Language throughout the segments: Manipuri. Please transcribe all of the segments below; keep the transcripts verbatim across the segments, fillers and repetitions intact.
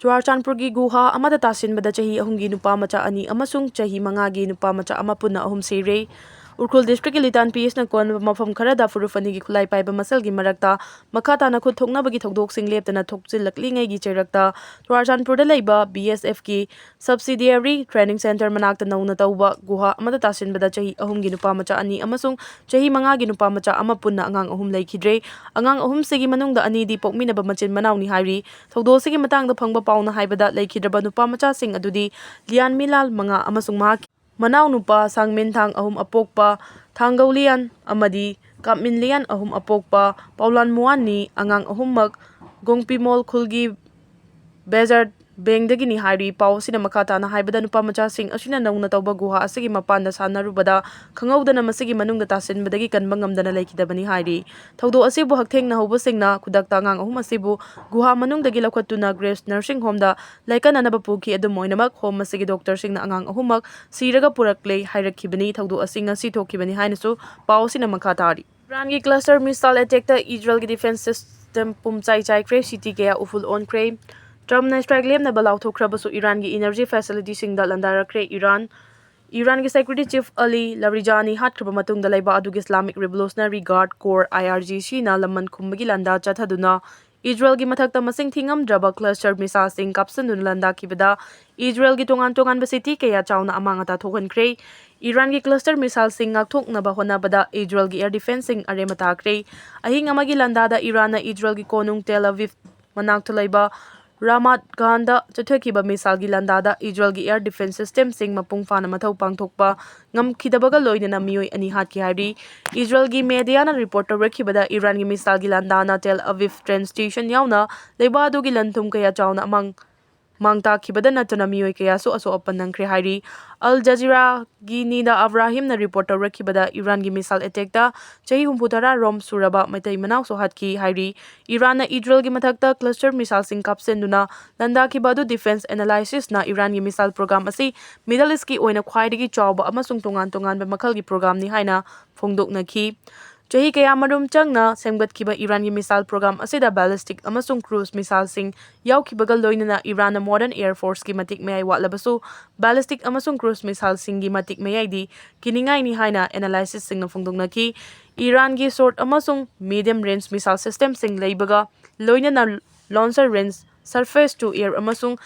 ꯆꯨꯔꯥꯆꯥꯟꯄꯨꯔꯒꯤ ꯒꯨꯍꯥ ꯑꯃꯗ ꯇꯥꯁꯤꯟꯕꯗ ꯆꯍꯤ ꯑꯍꯨꯝꯒꯤ ꯅꯨꯄꯥ ꯃꯆꯥ ꯑꯅꯤ ꯑꯃꯁꯨꯡ ꯆꯍꯤ ꯃꯉꯥꯒꯤ ꯅꯨꯄꯥ ꯃꯆꯥ ꯑꯃ ꯄꯨꯟꯅ ꯑꯍꯨꯝ ꯁꯤꯔꯦ꯫ ꯎꯈ꯭ꯔꯨꯜ district ꯀꯤ ꯂꯤꯇꯥꯟ P S ꯅ ꯀꯣꯟꯕ ꯃꯐꯝ ꯈꯔꯗ ꯐꯨꯔꯨꯞ ꯑꯅꯤꯒꯤ ꯈꯨꯠꯂꯥꯏ ꯄꯥꯏꯕ ꯃꯁꯦꯜꯒꯤ ꯃꯔꯛꯇ ꯃꯈꯥ ꯇꯥꯅ ꯈꯨꯠ ꯊꯣꯛꯅꯕꯒꯤ ꯊꯧꯗꯣꯛꯁꯤꯡ ꯂꯦꯞꯇꯅ ꯊꯣꯛꯆꯤꯜꯂꯛꯂꯤꯉꯩꯒꯤ ꯆꯩꯔꯛꯇ ꯆꯨꯔꯥꯆꯥꯟꯄꯨꯔꯗ ꯂꯩꯕ B S F ꯀꯤ subsidiary training center ꯃꯅꯥꯛꯇ ꯅꯧꯅ ꯇꯧꯕ ꯒꯨꯍꯥ ꯑꯃꯗ ꯇꯥꯁꯤꯟꯕꯗ ꯆꯍꯤ ꯑꯍꯨꯝꯒꯤ ꯅꯨꯄꯥ ꯃꯆꯥ ꯑꯅꯤ ꯑꯃꯁꯨꯡ ꯆꯍꯤ ꯃꯉꯥꯒꯤ ꯅꯨꯄꯥ ꯃꯆꯥ ꯑꯃ ꯄꯨꯟꯅ ꯑꯉꯥꯡ ꯑꯍꯨꯝ ꯂꯩꯈꯤꯗ꯭ꯔꯦ꯫ ꯑꯉꯥꯡ ꯑꯍꯨꯝꯁꯤꯒꯤ ꯃꯅꯨꯡꯗ ꯑꯅꯤꯗꯤ ꯄꯣꯛꯃꯤꯟꯅꯕ ꯃꯆꯤꯟ ꯃꯅꯥꯎꯅꯤ ꯍꯥꯏꯔꯤ꯫ ꯊꯧꯗꯣꯛ ꯑꯁꯤꯒꯤ ꯃꯇꯥꯡꯗ ꯐꯪꯕ ꯄꯥꯎꯅ ꯍꯥꯏꯕꯗ, ꯂꯩꯈꯤꯗ꯭ꯔꯕ ꯅꯨꯄꯥ ꯃꯆꯥꯁꯤꯡ ꯑꯗꯨꯗꯤ ꯂꯤꯌꯥꯟꯃꯤꯂꯥꯜ ꯃꯉꯥ ꯑꯃꯁꯨꯡ ꯃꯍꯥꯛꯀꯤ ꯃꯅꯥꯎꯅꯨꯄꯥ ꯁꯥꯡꯃꯤꯟꯊꯥꯡ ꯑꯍꯨꯝ ꯑꯄꯣꯛꯄ ꯊꯥꯡꯒꯧꯂꯤꯌꯥꯟ ꯑꯃꯗꯤ ꯀꯥꯞꯃꯤꯟꯂꯤꯌꯥꯟ ꯑꯍꯨꯝ ꯑꯄꯣꯛꯄ ꯄꯥꯎꯂꯥꯟ ꯃꯨꯋꯥꯟꯅꯤ꯫ ꯑꯉꯥꯡ ꯑꯍꯨꯝꯃꯛ ꯒꯣꯡꯄꯤꯃꯣꯜ ꯈꯨꯜꯒꯤ ꯕꯦꯖꯔ ꯕꯦꯡꯗꯒꯤꯅꯤ ꯍꯥꯏꯔꯤ꯫ ꯄꯥꯎ ꯑꯁꯤꯅ ꯃꯈꯥ ꯇꯥꯅ ꯍꯥꯏꯕꯗ, ꯅꯨꯄꯥ ꯃꯆꯥꯁꯤꯡ ꯑꯁꯤꯅ ꯅꯧꯅ ꯇꯧꯕ ꯒꯨꯍꯥ ꯑꯁꯤꯒꯤ ꯃꯄꯥꯟꯗ ꯁꯥꯟꯅꯔꯨꯕꯗ ꯈꯪꯍꯧꯗꯅ ꯃꯁꯤꯒꯤ ꯃꯅꯨꯡꯗ ꯇꯥꯁꯤꯟꯕꯗꯒꯤ ꯀꯟꯕ ꯉꯝꯗꯅ ꯂꯩꯈꯤꯗꯕꯅꯤ ꯍꯥꯏꯔꯤ꯫ ꯊꯧꯗꯣꯛ ꯑꯁꯤꯕꯨ ꯍꯛꯊꯦꯡꯅꯍꯧꯕꯁꯤꯡꯅ ꯈꯨꯗꯛꯇ ꯑꯉꯥꯡ ꯑꯍꯨꯝ ꯑꯁꯤꯕꯨ ꯒꯨꯍꯥ ꯃꯅꯨꯡꯗꯒꯤ ꯂꯧꯈꯠꯇꯨꯅ Grace Nursing Home ꯗ ꯂꯥꯏꯀꯠꯅꯅꯕ ꯄꯨꯈꯤ꯫ ꯑꯗꯨꯝ ꯑꯣꯏꯅꯃꯛ, home ꯑꯁꯤꯒꯤ doctor ꯁꯤꯡꯅ ꯑꯉꯥꯡ ꯑꯍꯨꯝꯃꯛ ꯁꯤꯔꯒ ꯄꯨꯔꯛꯂꯦ ꯍꯥꯏꯔꯛꯈꯤꯕꯅꯤ꯫ ꯊꯧꯗꯣꯛ ꯑꯁꯤ ꯉꯁꯤ ꯊꯣꯛꯈꯤꯕꯅꯤ ꯍꯥꯏꯅꯁꯨ ꯄꯥꯎ ꯑꯁꯤꯅ ꯃꯈꯥ ꯇꯥꯔꯤ꯫ ꯏꯔꯥꯟꯒꯤ cluster missile attack ꯇ ꯏꯖꯔꯦꯜꯒꯤ defense system ꯄꯨꯝꯆꯥꯏ ꯆꯥꯏꯈ꯭ꯔꯦ, city ꯀꯌꯥ ꯎꯐꯨꯜ ꯑꯣꯟꯈ꯭ꯔꯦ꯫ ꯇ꯭ꯔꯝꯞꯅ strike ꯂꯦꯞꯅꯕ ꯂꯥꯎꯊꯣꯛꯈ꯭ꯔꯕꯁꯨ ꯏꯔꯥꯟꯒꯤ energy facility ꯁꯤꯡꯗ ꯂꯥꯟꯗꯥꯔꯛꯈ꯭ꯔꯦ꯫ ꯏꯔꯥꯟ, ꯏꯔꯥꯟꯒꯤ security chief Ali Larijani ꯍꯥꯠꯈ꯭ꯔꯕ ꯃꯇꯨꯡꯗ, ꯂꯩꯕꯥꯛ ꯑꯗꯨꯒꯤ Islamic Revolutionary Guard Corps, I R G C ꯅ ꯂꯃꯟ ꯈꯨꯝꯕꯒꯤ ꯂꯥꯟꯗꯥ ꯆꯠꯊꯗꯨꯅ ꯏꯖꯔꯦꯜꯒꯤ ꯃꯊꯛꯇ ꯃꯁꯤꯡ ꯊꯤꯉꯝꯗ꯭ꯔꯕ cluster missile ꯁꯤꯡ ꯀꯥꯞꯁꯤꯟꯗꯨꯅ ꯂꯥꯟꯗꯥꯈꯤꯕꯗ, ꯏꯖꯔꯦꯜꯒꯤ ꯇꯣꯉꯥꯟ ꯇꯣꯉꯥꯟꯕ city ꯀꯌꯥ ꯆꯥꯎꯅ ꯑꯃꯥꯡ ꯑꯇꯥ ꯊꯣꯛꯍꯟꯈ꯭ꯔꯦ꯫ ꯏꯔꯥꯟꯒꯤ cluster missile ꯁꯤꯡ ꯉꯥꯛꯊꯣꯛꯅꯕ ꯍꯣꯠꯅꯕꯗ ꯏꯖꯔꯦꯜꯒꯤ air defense ꯁꯤꯡ ꯑꯔꯦꯝꯕ ꯇꯥꯈ꯭ꯔꯦ꯫ ꯑꯍꯤꯡ ꯑꯃꯒꯤ ꯂꯥꯟꯗꯥꯗ ꯏꯔꯥꯟꯅ ꯏꯖꯔꯦꯜꯒꯤ ꯀꯣꯅꯨꯡ ꯇꯦꯜ ꯑꯕꯤꯕ ꯃꯅꯥꯛꯇ ꯂꯩꯕ ꯔꯥꯃꯥꯠ ꯒꯥꯟꯗ ꯆꯠꯊꯈꯤꯕ missile ꯒꯤ ꯂꯥꯟꯗꯥꯗ ꯏꯖꯔꯦꯜꯒꯤ air defense system ꯁꯤꯡ ꯃꯄꯨꯡ ꯐꯥꯅ ꯃꯊꯧ ꯄꯥꯡꯊꯣꯛꯄ ꯉꯝꯈꯤꯗꯕꯒ ꯂꯣꯏꯅꯅ ꯃꯤꯑꯣꯏ ꯑꯅꯤ ꯍꯥꯠꯈꯤ ꯍꯥꯏꯔꯤ꯫ ꯏꯖꯔꯦꯜꯒꯤ media ꯅ report ꯇꯧꯔꯛꯈꯤꯕꯗ, ꯏꯔꯥꯟꯒꯤ missile ꯒꯤ ꯂꯥꯟꯗꯥꯅ ꯇꯦꯜ ꯑꯕꯤꯕ train station ꯌꯥꯎꯅ ꯂꯩꯕꯥꯛ ꯑꯗꯨꯒꯤ ꯂꯟ ꯊꯨꯝ ꯀꯌꯥ ꯆꯥꯎꯅ ꯑꯃꯥꯡ ꯃꯥꯡ ꯇꯥꯛꯈꯤꯕꯗ ꯅꯠꯇꯅ ꯃꯤꯑꯣꯏ ꯀꯌꯥꯁꯨ ꯑꯁꯣꯛ ꯑꯄꯟ ꯅꯪꯈ꯭ꯔꯦ ꯍꯥꯏꯔꯤ꯫ Al Jazeera ꯒꯤ ꯅꯤꯗꯥ ꯑꯕ꯭ꯔꯥꯍꯤꯝꯅ report ꯇꯧꯔꯛꯈꯤꯕꯗ, ꯏꯔꯥꯟꯒꯤ missile attack ꯇ ꯆꯍꯤ ꯍꯨꯝꯐꯨ ꯇꯔꯥ ꯔꯣꯝ ꯁꯨꯔꯕ ꯃꯩꯇꯩ ꯃꯅꯥꯎꯁꯨ ꯍꯥꯠꯈꯤ ꯍꯥꯏꯔꯤ꯫ ꯏꯔꯥꯟꯅ ꯏꯖꯔꯦꯜꯒꯤ ꯃꯊꯛꯇ cluster missile ꯁꯤꯡ ꯀꯥꯞꯁꯤꯟꯗꯨꯅ ꯂꯥꯟꯗꯥꯈꯤꯕ ꯑꯗꯨ defense analysis ꯅ ꯏꯔꯥꯟꯒꯤ missile program ꯑꯁꯤ Middle East ꯀꯤ ꯑꯣꯏꯅ ꯈ꯭ꯋꯥꯏꯗꯒꯤ ꯆꯥꯎꯕ ꯑꯃꯁꯨꯡ ꯇꯣꯉꯥꯟ ꯇꯣꯉꯥꯟꯕ ꯃꯈꯜꯒꯤ program ꯅꯤ ꯍꯥꯏꯅ ꯐꯣꯡꯗꯣꯛꯅꯈꯤ꯫ ꯆꯍꯤ ꯀꯌꯥꯃꯔꯨꯝ ꯆꯪꯅ ꯁꯦꯝꯒꯠꯈꯤꯕ ꯏꯔꯥꯟꯒꯤ ꯃꯤꯁꯥꯏꯜ ꯄ꯭ꯔꯣꯒ꯭ꯔꯥꯝ ꯑꯁꯤꯗ ꯕꯦꯂꯤꯁꯇꯤꯛ ꯑꯃꯁꯨꯡ ꯀ꯭ꯔꯨꯖ ꯃꯤꯁꯥꯏꯜꯁꯤꯡ ꯌꯥꯎꯈꯤꯕꯒ ꯂꯣꯏꯅꯅ ꯏꯔꯥꯟꯅ ꯃꯣꯗꯔꯟ ꯑꯦꯌꯔ ꯐꯣꯔꯁꯀꯤ ꯃꯇꯤꯛ ꯃꯌꯥꯏ ꯋꯥꯠꯂꯕꯁꯨ, ꯕꯦꯂꯤꯁꯇꯤꯛ ꯑꯃꯁꯨꯡ ꯀ꯭ꯔꯨꯖ ꯃꯤꯁꯥꯏꯜꯁꯤꯡꯒꯤ ꯃꯇꯤꯛ ꯃꯌꯥꯏꯗꯤ ꯀꯤꯅꯤꯡꯉꯥꯏꯅꯤ ꯍꯥꯏꯅ ꯑꯦꯅꯥꯂꯥꯏꯁꯤꯁꯁꯤꯡꯅ ꯐꯣꯡꯗꯣꯛꯅꯈꯤ꯫ ꯏꯔꯥꯟꯒꯤ ꯁꯣꯔꯠ ꯑꯃꯁꯨꯡ ꯃꯤꯗꯤꯌꯝ ꯔꯦꯟꯖ ꯃꯤꯁꯥꯏꯜ ꯁꯤꯁꯇꯦꯝꯁꯤꯡ ꯂꯩꯕꯒ ꯂꯣꯏꯅꯅ ꯂꯣꯟꯆꯔ ꯔꯦꯟꯖ, ꯁꯔꯐꯦꯁ ꯇꯨ ꯑꯦꯌꯔ ꯑꯃꯁꯨꯡ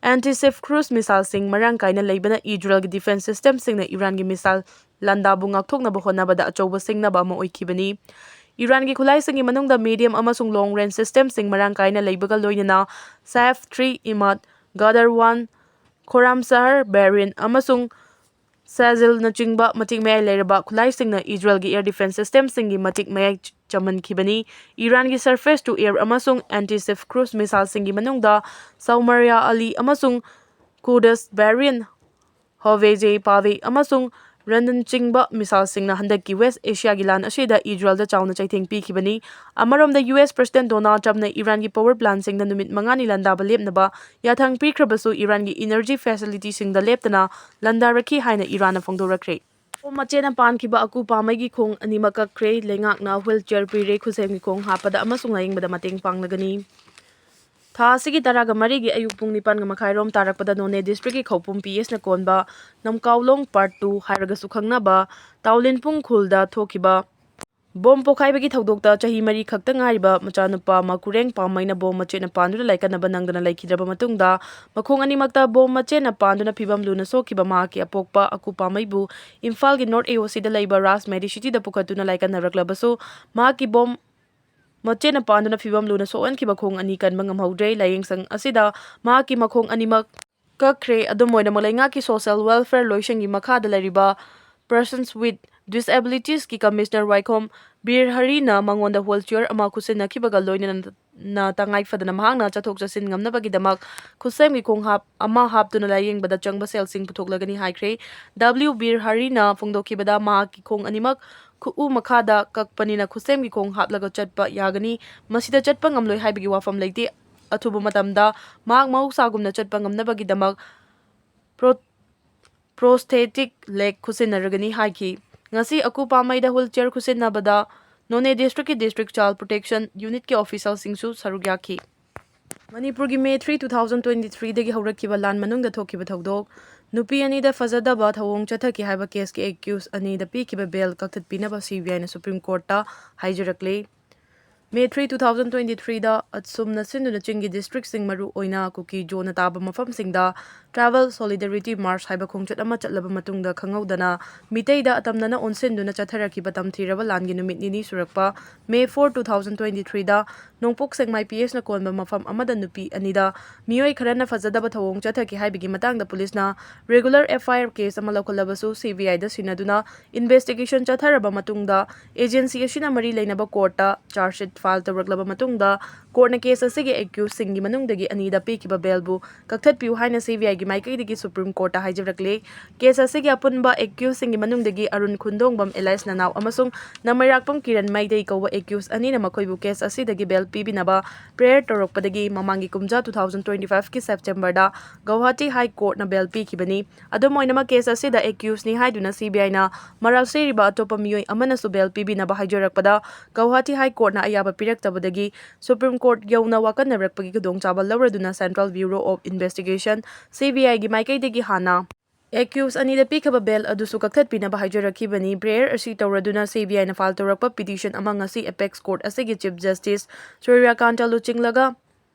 ꯑꯦꯟꯇꯤ ꯁꯤꯞ ꯀ꯭ꯔꯨꯖ ꯃꯤꯁꯥꯏꯜꯁꯤꯡ ꯃꯔꯥꯡ ꯀꯥꯏꯅ ꯂꯩꯕꯅ ꯏꯖꯔꯦꯜꯒꯤ ꯗꯤꯐꯦꯟꯁ ꯁꯤꯁꯇꯦꯝꯁꯤꯡꯅ ꯏꯔꯥꯟꯒꯤ ꯃꯤꯁꯥꯏꯜ ꯂꯥꯟꯗꯥꯕꯨ ꯉꯥꯛꯊꯣꯛꯅꯕ ꯍꯣꯠꯅꯕꯗ ꯑꯆꯧꯕ ꯁꯤꯡꯅꯕ ꯑꯃ ꯑꯣꯏꯈꯤꯕꯅꯤ꯫ ꯏꯔꯥꯟꯒꯤ ꯈꯨꯠꯂꯥꯏꯁꯤꯡꯒꯤ ꯃꯅꯨꯡꯗ ꯃꯤꯗꯤꯌꯝ ꯑꯃꯁꯨꯡ ꯂꯣꯡ ꯔꯦꯟꯖ ꯁꯤꯁꯇꯦꯝꯁꯤꯡ ꯃꯔꯥꯡ ꯀꯥꯏꯅ ꯂꯩꯕꯒ ꯂꯣꯏꯅꯅ ꯁꯥꯏꯐ ꯊ꯭ꯔꯤ ꯏꯃꯥꯗ, ꯒꯗꯔ ꯋꯥꯟ, ꯈꯣꯔꯥꯝꯁꯍꯔ ꯕꯦꯔꯤꯟ ꯑꯃꯁꯨꯡ ꯁꯥꯖꯤꯜꯅꯆꯤꯡꯕ ꯃꯇꯤꯛ ꯃꯌꯥꯏ ꯂꯩꯔꯕ ꯈꯨꯠꯂꯥꯏꯁꯤꯡꯅ ꯏꯖꯔꯦꯜꯒꯤ ꯑꯦꯌꯔ ꯗꯤꯐꯦꯟꯁ ꯁꯤꯁꯇꯦꯝꯁꯤꯡꯒꯤ ꯃꯇꯤꯛ ꯃꯌꯥꯏ ꯆ-, ꯆꯝꯍꯟꯈꯤꯕꯅꯤ꯫ ꯏꯔꯥꯟꯒꯤ ꯁꯔꯐꯦꯁ ꯇꯨ ꯑꯦꯌꯔ ꯑꯃꯁꯨꯡ ꯑꯦꯟꯇꯤ ꯁꯤꯞ ꯀ꯭ꯔꯨꯖ ꯃꯤꯁꯥꯏꯜꯁꯤꯡꯒꯤ ꯃꯅꯨꯡꯗ ꯁꯧꯃꯔꯌꯥ ꯑꯂꯤ ꯑꯃꯁꯨꯡ ꯀꯨꯗꯁ ꯕꯦꯔꯤꯟ, ꯍꯣꯋꯦꯖꯦ ꯄꯥꯋꯦ ꯑꯃꯁꯨꯡ ꯔꯟꯗꯟꯆꯤꯡꯕ ꯃꯤꯁꯥꯏꯜꯁꯤꯡꯅ ꯍꯟꯗꯛꯀꯤ ꯋꯦꯁ ꯑꯦꯁꯤꯌꯥꯒꯤ ꯂꯥꯟ ꯑꯁꯤꯗ ꯏꯖꯔꯦꯜꯗ ꯆꯥꯎꯅ ꯆꯩꯊꯦꯡ ꯄꯤꯈꯤꯕꯅꯤ꯫ ꯑꯃꯔꯣꯝꯗ, ꯌꯨ ꯑꯦꯁ ꯄ꯭ꯔꯁꯤꯗꯦꯟ ꯗꯣꯅꯥꯜꯗ ꯇ꯭ꯔꯝꯞꯅ ꯏꯔꯥꯟꯒꯤ ꯄꯥꯋꯔ ꯄ꯭ꯂꯥꯟꯁꯤꯡꯗ ꯅꯨꯃꯤꯠ ꯃꯉꯥꯅꯤ ꯂꯥꯟꯗꯥꯕ ꯂꯦꯞꯅꯕ ꯌꯥꯊꯪ ꯄꯤꯈ꯭ꯔꯕꯁꯨ, ꯏꯔꯥꯟꯒꯤ ꯏꯅꯔꯖꯤ ꯐꯦꯁꯤꯂꯤꯇꯤꯁꯤꯡꯗ ꯂꯦꯞꯇꯅ ꯂꯥꯟꯗꯥꯔꯛꯈꯤ ꯍꯥꯏꯅ ꯏꯔꯥꯟꯅ ꯐꯣꯡꯗꯣꯔꯛꯈ꯭ꯔꯦ꯫ ꯕꯣꯝ ꯃꯆꯦꯠꯅ ꯄꯥꯟꯈꯤꯕ ꯑꯀꯨ ꯄꯥꯃꯩꯒꯤ ꯈꯣꯡ ꯑꯅꯤꯃꯛ ꯀꯛꯈ꯭ꯔꯦ꯫ ꯂꯩꯉꯥꯛꯅ ꯍ꯭ꯋꯤꯜ ꯆꯤꯌꯔ ꯄꯤꯔꯦ꯫ ꯈꯨꯠꯁꯦꯝꯒꯤ ꯈꯣꯡ ꯍꯥꯞꯄꯗ ꯑꯃꯁꯨꯡ ꯂꯥꯌꯦꯡꯕꯗ ꯃꯇꯦꯡ ꯄꯥꯡꯂꯒꯅꯤ꯫ ꯊꯥ ꯑꯁꯤꯒꯤ ꯇꯔꯥꯒ ꯃꯔꯤꯒꯤ ꯑꯌꯨꯛ ꯄꯨꯡ ꯅꯤꯄꯥꯟꯒ ꯃꯈꯥꯏꯔꯣꯝ ꯇꯥꯔꯛꯄꯗ ꯅꯣꯅꯦ ꯗꯤꯁꯇ꯭ꯔꯤꯛꯀꯤ ꯈꯧꯄꯨꯝ ꯄꯤ ꯑꯦꯁꯅ ꯀꯣꯟꯕ ꯅꯝꯀꯥꯎꯂꯣꯡ ꯄꯥꯔꯠ ꯇꯨ ꯍꯥꯏꯔꯒꯁꯨ ꯈꯪꯅꯕ ꯇꯥꯎꯂꯤꯟꯄꯨꯡ ꯈꯨꯜꯗ ꯊꯣꯛꯈꯤꯕ ꯕꯣꯝ ꯄꯣꯈꯥꯏꯕꯒꯤ ꯊꯧꯗꯣꯛꯇ ꯆꯍꯤ ꯃꯔꯤ ꯈꯛꯇ ꯉꯥꯏꯔꯤꯕ ꯃꯆꯥꯅꯨꯄꯥ ꯃꯀꯨꯔꯦꯡ ꯄꯥꯝꯃꯩꯅ ꯕꯣꯝ ꯃꯆꯦꯠꯅ ꯄꯥꯟꯗꯨꯅ ꯂꯥꯏꯀꯠꯅꯕ ꯅꯪꯗꯅ ꯂꯩꯈꯤꯗ꯭ꯔꯕ ꯃꯇꯨꯡꯗ, ꯃꯈꯣꯡ ꯑꯅꯤꯃꯛꯇ ꯕꯣꯝ ꯃꯆꯦꯠꯅ ꯄꯥꯟꯗꯨꯅ ꯐꯤꯕꯝ ꯂꯨꯅ ꯁꯣꯛꯈꯤꯕ ꯃꯍꯥꯛꯀꯤ ꯑꯄꯣꯛꯄ ꯑꯀꯨ ꯄꯥꯃꯩꯕꯨ ꯏꯝꯐꯥꯜꯒꯤ ꯅꯣꯔꯠ ꯑꯦ ꯑꯣ ꯁꯤꯗ ꯂꯩꯕ ꯔꯥꯖ ꯃꯦꯗꯤꯁꯤꯇꯤꯗ ꯄꯨꯈꯠꯇꯨꯅ ꯂꯥꯏꯀꯠꯅꯔꯛꯂꯕꯁꯨ, ꯃꯍꯥꯛꯀꯤ ꯕꯣꯝ ꯃꯆꯦꯠꯅ ꯄꯥꯟꯗꯨꯅ ꯐꯤꯕꯝ ꯂꯨꯅ ꯁꯣꯛꯍꯟꯈꯤꯕ ꯈꯣꯡ ꯑꯅꯤ ꯀꯟꯕ ꯉꯝꯍꯧꯗ꯭ꯔꯦ꯫ ꯂꯥꯌꯦꯡꯁꯪ ꯑꯁꯤꯗ ꯃꯍꯥꯛꯀꯤ ꯃꯈꯣꯡ ꯑꯅꯤꯃꯛ ꯀꯛꯈ꯭ꯔꯦ꯫ ꯑꯗꯨꯝ ꯑꯣꯏꯅꯃꯛ, ꯂꯩꯉꯥꯛꯀꯤ ꯁꯣꯁꯤꯌꯦꯜ ꯋꯦꯜꯐꯤꯌꯔ ꯂꯣꯏꯁꯪꯒꯤ ꯃꯈꯥꯗ ꯂꯩꯔꯤꯕ Persons with Disabilitiesꯀꯤ ꯀꯃꯤꯁꯅꯔ ꯋꯥꯏꯈꯣꯝ ꯕꯤꯔ ꯍꯔꯤꯅ ꯃꯉꯣꯟꯗ ꯍ꯭ꯋꯤꯜ ꯆꯤꯌꯔ ꯑꯃ ꯈꯨꯠꯁꯤꯟꯅꯈꯤꯕꯒ ꯂꯣꯏꯅꯅ ꯇꯉꯥꯏ ꯐꯗꯅ ꯃꯍꯥꯛꯅ ꯆꯠꯊꯣꯛ ꯆꯠꯁꯤꯟ ꯉꯝꯅꯕꯒꯤꯗꯃꯛ ꯈꯨꯠꯁꯦꯝꯒꯤ ꯈꯣꯡꯍꯥꯞ ꯑꯃ ꯍꯥꯞꯇꯨꯅ ꯂꯥꯌꯦꯡꯕꯗ ꯆꯪꯕ ꯁꯦꯜꯁꯤꯡ ꯄꯨꯊꯣꯛꯂꯒꯅꯤ ꯍꯥꯏꯈ꯭ꯔꯦ꯫ ꯗꯕ꯭ꯂꯤꯎ ꯕꯤꯔ ꯍꯔꯤꯅ ꯐꯣꯡꯗꯣꯛꯈꯤꯕꯗ, ꯃꯍꯥꯛꯀꯤ ꯈꯣꯡ ꯑꯅꯤꯃꯛ ꯈꯨꯎ ꯃꯈꯥꯗ ꯀꯛꯄꯅꯤꯅ ꯈꯨꯠꯁꯦꯝꯒꯤ ꯈꯣꯡ ꯍꯥꯞꯂꯒ ꯆꯠꯄ ꯌꯥꯒꯅꯤ꯫ ꯃꯁꯤꯗ ꯆꯠꯄ ꯉꯝꯂꯣꯏ ꯍꯥꯏꯕꯒꯤ ꯋꯥꯐꯝ ꯂꯩꯇꯦ꯫ ꯑꯊꯨꯕ ꯃꯇꯝꯗ ꯃꯍꯥꯛ ꯃꯍꯧꯁꯥꯒꯨꯝꯅ ꯆꯠꯄ ꯉꯝꯅꯕꯒꯤꯗꯃꯛ ꯄ꯭ꯔꯣ-, ꯄ꯭ꯔꯣꯁꯊꯦꯇꯤꯛ ꯂꯦꯒ ꯈꯨꯠꯁꯤꯟꯅꯔꯒꯅꯤ ꯍꯥꯏꯈꯤ꯫ ꯉꯁꯤ ꯑꯀꯨꯄꯥꯃꯩꯗ wheelchair ꯈꯨꯠꯁꯤꯟꯅꯕꯗ ꯅꯣꯅꯦ district ꯀꯤ District Child Protection Unit ꯀꯤ official ꯁꯤꯡꯁꯨ ꯁꯔꯨꯛ ꯌꯥꯈꯤ꯫ ꯃꯅꯤꯄꯨꯔꯒꯤ May three, two thousand twenty three ꯗꯒꯤ ꯍꯧꯔꯛꯈꯤꯕ ꯂꯥꯟ ꯃꯅꯨꯡꯗ ꯊꯣꯛꯈꯤꯕ ꯊꯧꯗꯣꯛ, ꯅꯨꯄꯤ ꯑꯅꯤꯗ ꯐꯖꯗꯕ ꯊꯧꯑꯣꯡ ꯆꯠꯊꯈꯤ ꯍꯥꯏꯕ case ꯀꯤ accused ꯑꯅꯤꯗ ꯄꯤꯈꯤꯕ bail ꯀꯛꯊꯠꯄꯤꯅꯕ C B I ꯅ Supreme Court ꯇ ꯍꯥꯏꯖꯔꯛꯂꯤ꯫ May three, two thousand twenty three ꯗ ꯑꯁꯨꯝꯅ ꯁꯤꯟꯗꯨꯅ ꯆꯤꯡꯒꯤ district ꯁꯤꯡ, ꯃꯔꯨ ꯑꯣꯏꯅ ꯀꯨꯀꯤ ꯖꯣꯅ ꯇꯥꯕ ꯃꯐꯝꯁꯤꯡꯗ Tribal Solidarity March ꯍꯥꯏꯕ ꯈꯣꯡꯆꯠ ꯑꯃ ꯆꯠꯂꯕ ꯃꯇꯨꯡꯗ, ꯈꯪꯍꯧꯗꯅ ꯃꯤꯇꯩꯗ ꯑꯇꯝꯅꯅ ꯑꯣꯟꯁꯤꯟꯗꯨꯅ ꯆꯠꯊꯔꯛꯈꯤꯕ ꯇꯝꯊꯤꯔꯕ ꯂꯥꯟꯒꯤ ꯅꯨꯃꯤꯠ ꯅꯤꯅꯤ ꯁꯨꯔꯛꯄ May four, two thousand twenty three ꯗ ꯅꯣꯡꯄꯣꯛ ꯁꯦꯛꯃꯥꯏ P S ꯅ ꯀꯣꯟꯕ ꯃꯐꯝ ꯑꯃꯗ ꯅꯨꯄꯤ ꯑꯅꯤꯗ ꯃꯤꯑꯣꯏ ꯈꯔꯅ ꯐꯖꯗꯕ ꯊꯧꯑꯣꯡ ꯆꯠꯊꯈꯤ ꯍꯥꯏꯕꯒꯤ ꯃꯇꯥꯡꯗ ꯄꯨꯂꯤꯁꯅ regular F I R case ꯑꯃ ꯂꯧꯈꯠꯂꯕꯁꯨ, C B I the ꯁꯤꯟꯅꯗꯨꯅ investigation ꯆꯠꯊꯔꯕ ꯃꯇꯨꯡꯗ, agency ꯑꯁꯤꯅ ꯃꯔꯤ ꯂꯩꯅꯕ court ꯇ charge sheet file ꯇꯧꯔꯛꯂꯕ ꯃꯇꯨꯡꯗ, court ꯅ case ꯑꯁꯤꯒꯤ accused ꯁꯤꯡꯒꯤ ꯃꯅꯨꯡꯗꯒꯤ ꯑꯅꯤꯗ ꯄꯤꯈꯤꯕ bail ꯕꯨ ꯀꯛꯊꯠꯄꯤꯌꯨ ꯍꯥꯏꯅ C B I ꯒꯤ ꯃꯥꯏꯀꯩꯗꯒꯤ Supreme Court ꯇ ꯍꯥꯏꯖꯔꯛꯂꯦ꯫ Case ꯑꯁꯤꯒꯤ ꯑꯄꯨꯟꯕ accused ꯁꯤꯡꯒꯤ ꯃꯅꯨꯡꯗꯒꯤ ꯑꯔꯨꯟ ꯈꯨꯟꯗꯣꯡꯕꯝ alias ꯅꯅꯥꯎ ꯑꯃꯁꯨꯡ ꯅꯃꯩꯔꯥꯛꯄꯝ ꯀꯤꯔꯟ ꯃꯩꯗꯩ ꯀꯧꯕ accused ꯑꯅꯤꯅ ꯃꯈꯣꯏꯕꯨ case ꯑꯁꯤꯗꯒꯤ bail ꯄꯤꯕꯤꯅꯕ prayer ꯇꯧꯔꯛꯄꯗꯒꯤ ꯃꯃꯥꯡꯒꯤ ꯀꯨꯝꯖꯥ two thousand twenty five ꯀꯤ September ꯗ Guwahati High Court ꯅ bail ꯄꯤꯈꯤꯕꯅꯤ꯫ ꯑꯗꯨꯝ ꯑꯣꯏꯅꯃꯛ, case ꯑꯁꯤꯗ accused ꯅꯤ ꯍꯥꯏꯗꯨꯅ C B I ꯅ ꯃꯔꯥꯜ ꯁꯤꯔꯤꯕ ꯑꯇꯣꯞꯄ ꯃꯤꯑꯣꯏ ꯑꯃꯅꯁꯨ bail ꯄꯤꯕꯤꯅꯕ ꯍꯥꯏꯖꯔꯛꯄꯗ, Guwahati High Court ꯅ ꯑꯌꯥꯕ ꯄꯤꯔꯛꯇꯕꯗꯒꯤ Supreme Court ꯌꯧꯅ ꯋꯥꯀꯟꯅꯔꯛꯄꯒꯤ ꯈꯨꯗꯣꯡꯆꯥꯕ ꯂꯧꯔꯗꯨꯅ Central Bureau of Investigation, C B I ꯒꯤ ꯃꯥꯏꯀꯩꯗꯒꯤ ꯍꯥꯟꯅ accused ꯑꯅꯤꯗ ꯄꯤꯈꯤꯕ bail ꯑꯗꯨꯁꯨ ꯀꯛꯊꯠꯄꯤꯅꯕ ꯍꯥꯏꯖꯔꯛꯈꯤꯕꯅꯤ꯫ Prayer ꯑꯁꯤ ꯇꯧꯔꯗꯨꯅ C B I ꯅ file ꯇꯧꯔꯛꯄ petition ꯑꯃ ꯉꯁꯤ Apex Court ꯑꯁꯤꯒꯤ Chief Justice ꯁꯨꯔ꯭ꯌꯀꯥꯟꯇ ꯂꯨꯆꯤꯡꯂꯒ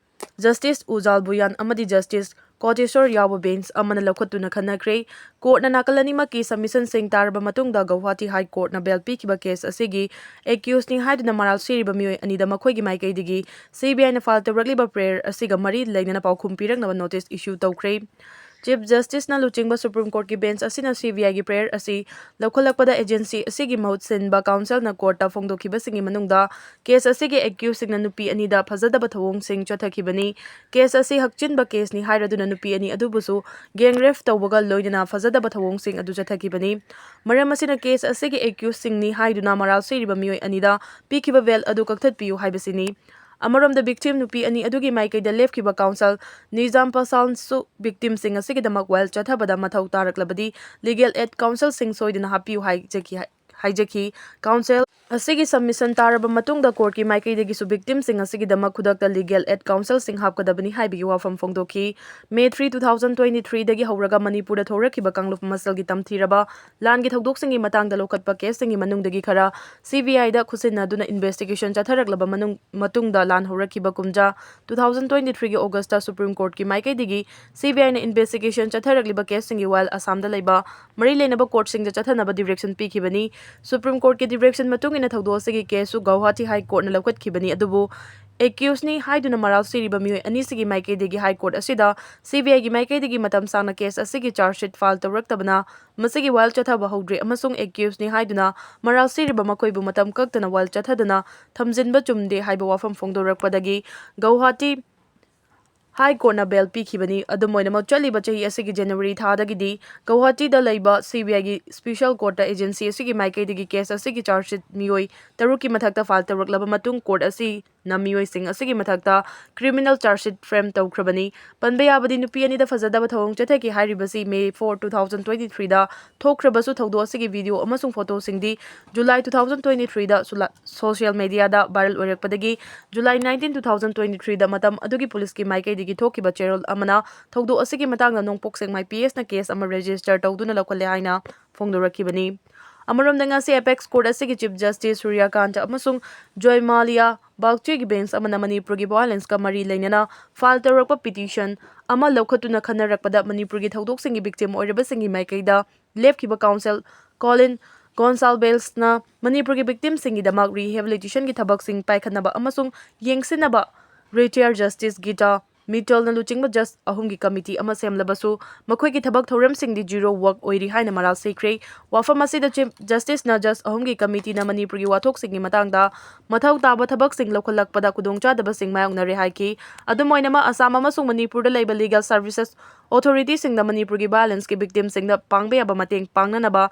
Justice ꯎꯖꯥꯜ ꯕꯨꯌꯥꯟ ꯑꯃꯗꯤ Justice ꯀꯣꯇꯦꯁꯣꯔ ꯌꯥꯎꯕ bench ꯑꯃꯅ ꯂꯧꯈꯠꯇꯨꯅ ꯈꯟꯅꯈ꯭ꯔꯦ꯫ Court ꯅ ꯅꯥꯀꯜ ꯑꯅꯤꯃꯛꯀꯤ submission ꯁꯤꯡ ꯇꯥꯔꯕ ꯃꯇꯨꯡꯗ, Guwahati High Court ꯅ bail ꯄꯤꯈꯤꯕ case ꯑꯁꯤꯒꯤ accused ꯅꯤ ꯍꯥꯏꯗꯨꯅ ꯃꯔꯥꯜ ꯁꯤꯔꯤꯕ ꯃꯤꯑꯣꯏ ꯑꯅꯤꯗ ꯃꯈꯣꯏꯒꯤ ꯃꯥꯏꯀꯩꯗꯒꯤ C B I ꯅ file ꯇꯧꯔꯛꯂꯤꯕ prayer ꯑꯁꯤꯒ ꯃꯔꯤ ꯂꯩꯅꯅ ꯄꯥꯎꯈꯨꯝ ꯄꯤꯔꯛꯅꯕ notice issue ꯇꯧꯈ꯭ꯔꯦ꯫ Chief Justice ꯅ ꯂꯨꯆꯤꯡꯕ Supreme Court ꯀꯤ bench ꯑꯁꯤꯅ C B I ꯒꯤ prayer ꯑꯁꯤ ꯂꯧꯈꯠꯂꯛꯄꯗ, agency ꯑꯁꯤꯒꯤ ꯃꯍꯨꯠ ꯁꯤꯟꯕ counsel ꯅ court ꯇ ꯐꯣꯡꯗꯣꯛꯈꯤꯕꯁꯤꯡꯒꯤ ꯃꯅꯨꯡꯗ case ꯑꯁꯤꯒꯤ accused ꯁꯤꯡꯅ ꯅꯨꯄꯤ ꯑꯅꯤꯗ ꯐꯖꯗꯕ ꯊꯧꯑꯣꯡꯁꯤꯡ ꯆꯠꯊꯈꯤꯕꯅꯤ꯫ Case ꯑꯁꯤ ꯍꯛꯆꯤꯟꯕ case ꯅꯤ ꯍꯥꯏꯔꯗꯨꯅ ꯅꯨꯄꯤ ꯑꯅꯤ ꯑꯗꯨꯕꯨꯁꯨ gang rape ꯇꯧꯕꯒ ꯂꯣꯏꯅꯅ ꯐꯖꯗꯕ ꯊꯧꯑꯣꯡꯁꯤꯡ ꯑꯗꯨ ꯆꯠꯊꯈꯤꯕꯅꯤ꯫ ꯃꯔꯝ ꯑꯁꯤꯅ, case ꯑꯁꯤꯒꯤ accused ꯁꯤꯡꯅꯤ ꯍꯥꯏꯗꯨꯅ ꯃꯔꯥꯜ ꯁꯤꯔꯤꯕ ꯃꯤꯑꯣꯏ ꯑꯅꯤꯗ ꯄꯤꯈꯤꯕ bail ꯑꯗꯨ ꯀꯛꯊꯠꯄꯤꯌꯨ ꯍꯥꯏꯕꯁꯤꯅꯤ꯫ ꯑꯃꯔꯣꯝꯗ victim ꯅꯨꯄꯤ ꯑꯅꯤ ꯑꯗꯨꯒꯤ ꯃꯥꯏꯀꯩꯗ ꯂꯦꯞꯈꯤꯕ counsel ꯅꯤꯖꯥꯝ ꯄꯁꯥꯟꯁꯨ victimꯁꯤꯡ ꯑꯁꯤꯒꯤꯗꯃꯛ ꯋꯥꯌꯦꯜ ꯆꯠꯊꯕꯗ ꯃꯊꯧ ꯇꯥꯔꯛꯂꯕꯗꯤ legal aid counselꯁꯤꯡ ꯁꯣꯏꯗꯅ ꯍꯥꯞꯄꯤꯌꯨ ꯍꯥꯏꯖꯈꯤ ꯍꯥꯏꯖꯈꯤ꯫ Counsel ꯑꯁꯤꯒꯤ submission ꯇꯥꯔꯕ ꯃꯇꯨꯡꯗ courtꯀꯤ ꯃꯥꯏꯀꯩꯗꯒꯤꯁꯨ victimꯁꯤꯡ ꯑꯁꯤꯒꯤꯗꯃꯛ ꯈꯨꯗꯛꯇ legal aid counselꯁꯤꯡ ꯍꯥꯞꯀꯗꯕꯅꯤ ꯍꯥꯏꯕꯒꯤ ꯋꯥꯐꯝ ꯐꯣꯡꯗꯣꯛꯈꯤ꯫ May three, two thousand twenty threeꯗꯒꯤ ꯍꯧꯔꯒ ꯃꯅꯤꯄꯨꯔꯗ ꯊꯣꯛꯔꯛꯈꯤꯕ ꯀꯥꯡꯂꯨꯞ ꯃꯁꯦꯜꯒꯤ ꯇꯝꯊꯤꯔꯕ ꯂꯥꯟꯒꯤ ꯊꯧꯗꯣꯛꯁꯤꯡꯒꯤ ꯃꯇꯥꯡꯗ ꯂꯧꯈꯠꯄ caseꯁꯤꯡꯒꯤ ꯃꯅꯨꯡꯗꯒꯤ ꯈꯔ CBIꯗ ꯈꯨꯠꯁꯤꯟꯅꯗꯨꯅ investigation ꯆꯠꯊꯔꯛꯂꯕ ꯃꯅꯨꯡ-, ꯃꯇꯨꯡꯗ ꯂꯥꯟ ꯍꯧꯔꯛꯈꯤꯕ ꯀꯨꯝꯖꯥ two thousand twenty threeꯒꯤ Augustꯇ Supreme Courtꯀꯤ ꯃꯥꯏꯀꯩꯗꯒꯤ CBIꯅ investigation ꯆꯠꯊꯔꯛꯂꯤꯕ caseꯁꯤꯡꯒꯤ ꯋꯥꯌꯦꯜ ꯑꯁꯥꯝꯗ ꯂꯩꯕ ꯃꯔꯤ ꯂꯩꯅꯕ courtꯁꯤꯡꯗ ꯆꯠꯊꯅꯕ direction ꯄꯤꯈꯤꯕꯅꯤ꯫ Supreme Courtꯀꯤ direction ꯃꯇꯨꯡ ꯏꯟꯅ ꯊꯧꯗꯣꯛ ꯑꯁꯤꯒꯤ caseꯁꯨ Guwahati High Courtꯅ ꯂꯧꯈꯠꯈꯤꯕꯅꯤ, ꯑꯗꯨꯕꯨ accusedꯅꯤ ꯍꯥꯏꯗꯨꯅ ꯃꯔꯥꯜ ꯁꯤꯔꯤꯕ ꯃꯤꯑꯣꯏ ꯑꯅꯤꯁꯤꯒꯤ ꯃꯥꯏꯀꯩꯗꯒꯤ High Court ꯑꯁꯤꯗ CBIꯒꯤ ꯃꯥꯏꯀꯩꯗꯒꯤ ꯃꯇꯝ ꯁꯥꯡꯅ case ꯑꯁꯤꯒꯤ charge sheet file ꯇꯧꯔꯛꯇꯕꯅ ꯃꯁꯤꯒꯤ ꯋꯥꯌꯦꯜ ꯆꯠꯊꯕ ꯍꯧꯗ꯭ꯔꯤ ꯑꯃꯁꯨꯡ accusedꯅꯤ ꯍꯥꯏꯗꯨꯅ ꯃꯔꯥꯜ ꯁꯤꯔꯤꯕ ꯃꯈꯣꯏꯕꯨ ꯃꯇꯝ ꯀꯛꯇꯅ ꯋꯥꯌꯦꯜ ꯆꯠꯊꯗꯅ ꯊꯝꯖꯤꯟꯕ ꯆꯨꯝꯗꯦ ꯍꯥꯏꯕ ꯋꯥꯐꯝ ꯐꯣꯡꯗꯣꯔꯛꯄꯗꯒꯤ Guwahati High Courtꯅ bail ꯄꯤꯈꯤꯕꯅꯤ꯫ ꯑꯗꯨꯝ ꯑꯣꯏꯅꯃꯛ, ꯆꯠꯂꯤꯕ ꯆꯍꯤ ꯑꯁꯤꯒꯤ January ꯊꯥꯗꯒꯤꯗꯤ Guwahatiꯗ ꯂꯩꯕ CBIꯒꯤ special courtꯇ agency ꯑꯁꯤꯒꯤ ꯃꯥꯏꯀꯩꯗꯒꯤ case ꯑꯁꯤꯒꯤ charge sheet ꯃꯤꯑꯣꯏ ꯇꯔꯨꯛꯀꯤ ꯃꯊꯛꯇ file ꯇꯧꯔꯛꯂꯕ ꯃꯇꯨꯡ, court ꯑꯁꯤꯅ ꯃꯤꯑꯣꯏꯁꯤꯡ ꯑꯁꯤꯒꯤ ꯃꯊꯛꯇ criminal charge sheet frame ꯇꯧꯈ꯭ꯔꯕꯅꯤ꯫ ꯄꯟꯕ ꯌꯥꯕꯗꯤ, ꯅꯨꯄꯤ ꯑꯅꯤꯗ ꯐꯖꯗꯕ ꯊꯧꯑꯣꯡ ꯆꯠꯊꯈꯤ ꯍꯥꯏꯔꯤꯕꯁꯤ May four, two thousand twenty threeꯗ ꯊꯣꯛꯈ꯭ꯔꯕꯁꯨ, ꯊꯧꯗꯣꯛ ꯑꯁꯤꯒꯤ video ꯑꯃꯁꯨꯡ photoꯁꯤꯡꯗꯤ July two thousand twenty threeꯗ ꯁꯨꯂꯥ-, social mediaꯗ viral ꯑꯣꯏꯔꯛꯄꯗꯒꯤ July nineteen, two thousand twenty threeꯗ ꯃꯇꯝ ꯑꯗꯨꯒꯤ ꯄꯨꯂꯤꯁꯀꯤ ꯃꯥꯏꯀꯩꯗꯒꯤ ꯊꯣꯛꯈꯤꯕ ꯆꯦꯔꯣꯜ ꯑꯃꯅ ꯊꯧꯗꯣꯛ ꯑꯁꯤꯒꯤ ꯃꯇꯥꯡꯗ ꯅꯣꯡꯄꯣꯛ ꯁꯦꯛꯃꯥꯏ PSꯅ case ꯑꯃ register ꯇꯧꯗꯨꯅ ꯂꯧꯈꯠꯂꯦ ꯍꯥꯏꯅ ꯐꯣꯡꯗꯣꯔꯛꯈꯤꯕꯅꯤ꯫ ꯑꯃꯔꯣꯝꯗ, ꯉꯁꯤ apex court ꯑꯁꯤꯒꯤ Chief Justice ꯁꯨꯔ꯭ꯌꯀꯥꯟꯇ ꯑꯃꯁꯨꯡ ꯖꯣꯏꯃꯥꯂꯤꯌꯥ ꯕꯥꯒꯆꯤꯒꯤ bench ꯑꯃꯅ ꯃꯅꯤꯄꯨꯔꯒꯤ violenceꯀ ꯃꯔꯤ ꯂꯩꯅꯅ file ꯇꯧꯔꯛꯄ petition ꯑꯃ ꯂꯧꯈꯠꯇꯨꯅ ꯈꯟꯅꯔꯛꯄꯗ, ꯃꯅꯤꯄꯨꯔꯒꯤ ꯊꯧꯗꯣꯛꯁꯤꯡꯒꯤ victim ꯑꯣꯏꯔꯕꯁꯤꯡꯒꯤ ꯃꯥꯏꯀꯩꯗ ꯂꯦꯞꯈꯤꯕ counsel Colin Gonsalvesꯅ ꯃꯅꯤꯄꯨꯔꯒꯤ victimꯁꯤꯡꯒꯤꯗꯃꯛ rehabilitationꯒꯤ ꯊꯕꯛꯁꯤꯡ ꯄꯥꯏꯈꯠꯅꯕ ꯑꯃꯁꯨꯡ ꯌꯦꯡꯁꯤꯟꯅꯕ retired Justice Gita Mittalꯅ ꯂꯨꯆꯤꯡꯕ judge ꯑꯍꯨꯝꯒꯤ committee ꯑꯃ ꯁꯦꯝꯂꯕꯁꯨ, ꯃꯈꯣꯏꯒꯤ ꯊꯕꯛ ꯊꯧꯔꯝꯁꯤꯡꯗꯤ zero work ꯑꯣꯏꯔꯤ ꯍꯥꯏꯅ ꯃꯔꯥꯜ ꯁꯤꯈ꯭ꯔꯦ꯫ ꯋꯥꯐꯝ ꯑꯁꯤꯗ Chief Justiceꯅ judge ꯑꯍꯨꯝꯒꯤ committeeꯅ ꯃꯅꯤꯄꯨꯔꯒꯤ ꯋꯥꯊꯣꯛꯁꯤꯡꯒꯤ ꯃꯇꯥꯡꯗ ꯃꯊꯧ ꯇꯥꯕ ꯊꯕꯛꯁꯤꯡ ꯂꯧꯈꯠꯂꯛꯄꯗ ꯈꯨꯗꯣꯡꯆꯥꯗꯕꯁꯤꯡ ꯃꯥꯌꯣꯛꯅꯔꯦ ꯍꯥꯏꯈꯤ꯫ ꯑꯗꯨꯝ ꯑꯣꯏꯅꯃꯛ, ꯑꯁꯥꯝ ꯑꯃꯁꯨꯡ ꯃꯅꯤꯄꯨꯔꯗ ꯂꯩꯕ legal services ꯑꯣꯊꯣꯔꯤꯇꯤꯁꯤꯡꯗ ꯃꯅꯤꯄꯨꯔꯒꯤ ꯚꯥꯏꯑꯣꯂꯦꯟꯁꯀꯤ ꯚꯤꯛꯇꯤꯝꯁꯤꯡꯗ ꯄꯥꯡꯕ ꯌꯥꯕ ꯃꯇꯦꯡ ꯄꯥꯡꯅꯅꯕ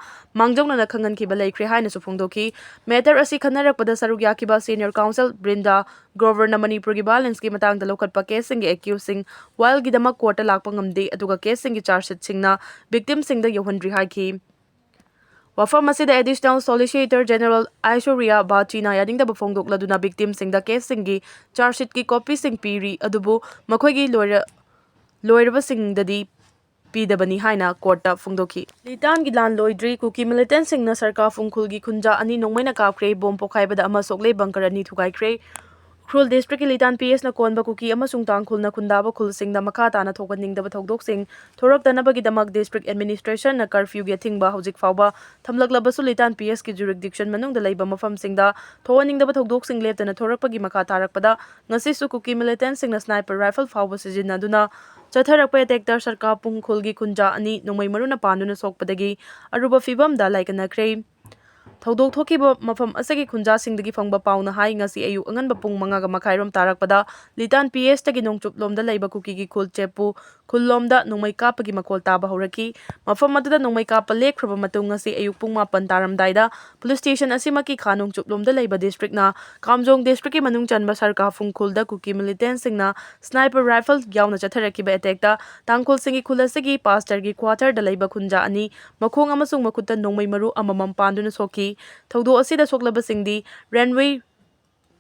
ꯃꯥꯡꯖꯧꯅꯅ ꯈꯪꯍꯟꯈꯤꯕ ꯂꯩꯈ꯭ꯔꯦ ꯍꯥꯏꯅꯁꯨ ꯐꯣꯡꯗꯣꯛꯈꯤ꯫ ꯃꯦꯇꯔ ꯑꯁꯤ ꯈꯟꯅꯔꯛꯄꯗ ꯁꯔꯨꯛ ꯌꯥꯈꯤꯕ ꯁꯦꯅꯤꯌꯔ ꯀꯥꯎꯟꯁꯤꯜ ꯕ꯭ꯔꯤꯟꯗꯥ ꯒ꯭ꯔꯣꯚꯔꯅ ꯃꯅꯤꯄꯨꯔꯒꯤ ꯚꯥꯏꯑꯣꯂꯦꯟꯁꯀꯤ ꯃꯇꯥꯡꯗ ꯂꯧꯈꯠꯄ ꯀꯦꯁꯁꯤꯡꯒꯤ ꯑꯦꯀ꯭ꯌꯨꯁꯁꯤꯡ ꯋꯥꯏꯜꯒꯤꯗꯃꯛ ꯀꯣꯔꯠꯇ ꯂꯥꯛꯄ ꯉꯝꯗꯦ, ꯑꯗꯨꯒ ꯀꯦꯁꯁꯤꯡꯒꯤ ꯆꯥꯔꯖꯁꯤꯠꯁꯤꯡꯅ ꯚꯤꯛꯇꯤꯝꯁꯤꯡꯗ ꯌꯧꯍꯟꯗ꯭ꯔꯤ ꯍꯥꯏꯈꯤ꯫ ꯋꯥꯐꯝ ꯑꯁꯤꯗ ꯑꯦꯗꯤꯁꯅꯦꯜ ꯁꯣꯂꯤꯁꯤꯇꯔ ꯖꯦꯅꯔꯦꯜ ꯑꯥꯏꯁꯣꯔꯤꯌꯥ ꯕꯥꯆꯤꯅ ꯌꯥꯅꯤꯡꯗꯕ ꯐꯣꯡꯗꯣꯛꯂꯗꯨꯅ ꯚꯤꯛꯇꯤꯝꯁꯤꯡꯗ ꯀꯦꯁꯁꯤꯡꯒꯤ ꯆꯥꯔꯖꯁꯤꯠꯀꯤ ꯀꯣꯄꯤꯁꯤꯡ ꯄꯤꯔꯤ, ꯑꯗꯨꯕꯨ ꯃꯈꯣꯏꯒꯤ ꯂꯣꯏꯔ-, ꯂꯣꯏꯔꯕꯁꯤꯡꯗꯗꯤ ꯄꯤꯗꯕꯅꯤ ꯍꯥꯏꯅ ꯀꯣꯔꯠꯇ ꯐꯣꯡꯗꯣꯛꯈꯤ꯫ ꯂꯤꯇꯥꯟꯒꯤ ꯂꯥꯟ ꯂꯣꯏꯗ꯭ꯔꯤ꯫ ꯀꯨꯀꯤ ꯃꯤꯂꯤꯇꯦꯟꯁꯤꯡꯅ ꯁꯔꯀꯥꯔ ꯐꯨꯡꯈꯨꯜꯒꯤ ꯈꯨꯟꯖꯥ ꯑꯅꯤ ꯅꯣꯡꯃꯩꯅ ꯀꯥꯞꯈ꯭ꯔꯦ꯫ ꯕꯣꯝ ꯄꯣꯈꯥꯏꯕꯗ ꯑꯃ ꯁꯣꯛꯂꯦ, ꯕꯪꯀꯔ ꯑꯅꯤ ꯊꯨꯒꯥꯏꯈ꯭ꯔꯦ꯫ ꯎꯈ꯭ꯔꯨꯜ ꯗꯤꯁꯇ꯭ꯔꯤꯛꯀꯤ ꯂꯤꯇꯥꯟ ꯄꯤ ꯑꯦꯁꯅ ꯀꯣꯟꯕ ꯀꯨꯀꯤ ꯑꯃꯁꯨꯡ ꯇꯥꯡꯈꯨꯜꯅ ꯈꯨꯟꯗꯥꯕ ꯈꯨꯜꯁꯤꯡꯗ ꯃꯈꯥ ꯇꯥꯅ ꯊꯣꯛꯍꯟꯅꯤꯡꯗꯕ ꯊꯧꯗꯣꯛꯁꯤꯡ ꯊꯣꯔꯛꯇꯅꯕꯒꯤꯗꯃꯛ ꯗꯤꯁꯇ꯭ꯔꯤꯛ ꯑꯦꯗꯃꯤꯅꯤꯁꯇ꯭ꯔꯦꯁꯟꯅ ꯀꯔꯐ꯭ꯌꯨꯒꯤ ꯑꯊꯤꯡꯕ ꯍꯧꯖꯤꯛ ꯐꯥꯎꯕ ꯊꯝꯂꯛꯂꯕꯁꯨ, ꯂꯤꯇꯥꯟ ꯄꯤ ꯑꯦꯁꯀꯤ ꯖꯨꯔꯤꯛꯗꯤꯛꯁꯟ ꯃꯅꯨꯡꯗ ꯂꯩꯕ ꯃꯐꯝꯁꯤꯡꯗ ꯊꯣꯛꯍꯟꯅꯤꯡꯗꯕ ꯊꯧꯗꯣꯛꯁꯤꯡ ꯂꯦꯞꯇꯅ ꯊꯣꯔꯛꯄꯒꯤ ꯃꯈꯥ ꯇꯥꯔꯛꯄꯗ ꯉꯁꯤꯁꯨ ꯀꯨꯀꯤ ꯃꯤꯂꯤꯇꯦꯟꯁꯤꯡꯅ ꯁ꯭ꯅꯥꯏꯄꯔ ꯔꯥꯏꯐꯜ ꯐꯥꯎꯕ ꯁꯤꯖꯤꯟꯅꯗꯨꯅ ꯆꯠꯊꯔꯛꯄ ꯑꯦꯇꯦꯛꯇ ꯁꯔꯀꯥꯔ ꯄꯨꯡꯈꯨꯜꯒꯤ ꯈꯨꯟꯖꯥ ꯑꯅꯤ ꯅꯣꯡꯃꯩ ꯃꯔꯨꯅ ꯄꯥꯟꯗꯨꯅ ꯁꯣꯛꯄꯗꯒꯤ ꯑꯔꯨꯕ ꯐꯤꯕꯝꯗ ꯂꯥꯏꯀꯠꯅꯈ꯭ꯔꯦ꯫ ꯊꯧꯗꯣꯛ ꯊꯣꯛꯈꯤꯕ ꯃꯐꯝ ꯑꯁꯤꯒꯤ ꯈꯨꯟꯖꯥꯁꯤꯡꯗꯒꯤ ꯐꯪꯕ ꯄꯥꯎꯅ ꯍꯥꯏ, ꯉꯁꯤ ꯑꯌꯨꯛ ꯑꯉꯟꯕ ꯄꯨꯡ ꯃꯉꯥꯒ ꯃꯈꯥꯏꯔꯣꯝ ꯇꯥꯔꯛꯄꯗ ꯂꯤꯇꯥꯟ ꯄꯤ ꯑꯦꯁꯇꯒꯤ ꯅꯣꯡꯆꯨꯞꯂꯣꯝꯗ ꯂꯩꯕ ꯀꯨꯀꯤꯒꯤ ꯈꯨꯜ ꯆꯦꯄꯨ ꯈꯨꯜꯂꯣꯝꯗ ꯅꯣꯡꯃꯩ ꯀꯥꯞꯄꯒꯤ ꯃꯈꯣꯜ ꯇꯥꯕ ꯍꯧꯔꯛꯈꯤ꯫ ꯃꯐꯝ ꯑꯗꯨꯗ ꯅꯣꯡꯃꯩ ꯀꯥꯞꯄ ꯂꯦꯞꯈ꯭ꯔꯕ ꯃꯇꯨꯡ, ꯉꯁꯤ ꯑꯌꯨꯛ ꯄꯨꯡ ꯃꯥꯄꯟ ꯇꯥꯔꯝꯗꯥꯏꯗ ꯄꯨꯂꯤꯁ ꯁ꯭ꯇꯦꯁꯟ ꯑꯁꯤꯃꯛꯀꯤ ꯈꯥ ꯅꯣꯡꯆꯨꯞꯂꯣꯝꯗ ꯂꯩꯕ ꯗꯤꯁꯇ꯭ꯔꯤꯛꯅ ꯀꯥꯝꯖꯣꯡ ꯗꯤꯁꯇ꯭ꯔꯤꯛꯀꯤ ꯃꯅꯨꯡ ꯆꯟꯕ ꯁꯔꯀꯥ ꯐꯨꯡꯈꯨꯜꯗ ꯀꯨꯀꯤ ꯃꯤꯂꯤꯇꯦꯟꯁꯤꯡꯅ ꯁ꯭ꯅꯥꯏꯄꯔ ꯔꯥꯏꯐꯜ ꯌꯥꯎꯅ ꯆꯠꯊꯔꯛꯈꯤꯕ ꯑꯦꯇꯦꯛꯇ ꯇꯥꯡꯈꯨꯜꯁꯤꯡꯒꯤ ꯈꯨꯜ ꯑꯁꯤꯒꯤ ꯄꯥꯁꯇꯔꯒꯤ ꯀ꯭ꯋꯥꯇꯔꯗ ꯂꯩꯕ ꯈꯨꯟꯖꯥ ꯑꯅꯤ ꯃꯈꯣꯡ ꯑꯃꯁꯨꯡ ꯃꯈꯨꯠꯇ ꯅꯣꯡꯃꯩ ꯃꯔꯨ ꯑꯃꯃꯝ ꯄꯥꯟꯗꯨꯅ ꯁꯣꯛꯈꯤ꯫ ꯊꯧꯗꯣꯛ ꯑꯁꯤꯗ ꯁꯣꯛꯂꯕꯁꯤꯡꯗꯤ ꯔꯦꯟꯋꯦ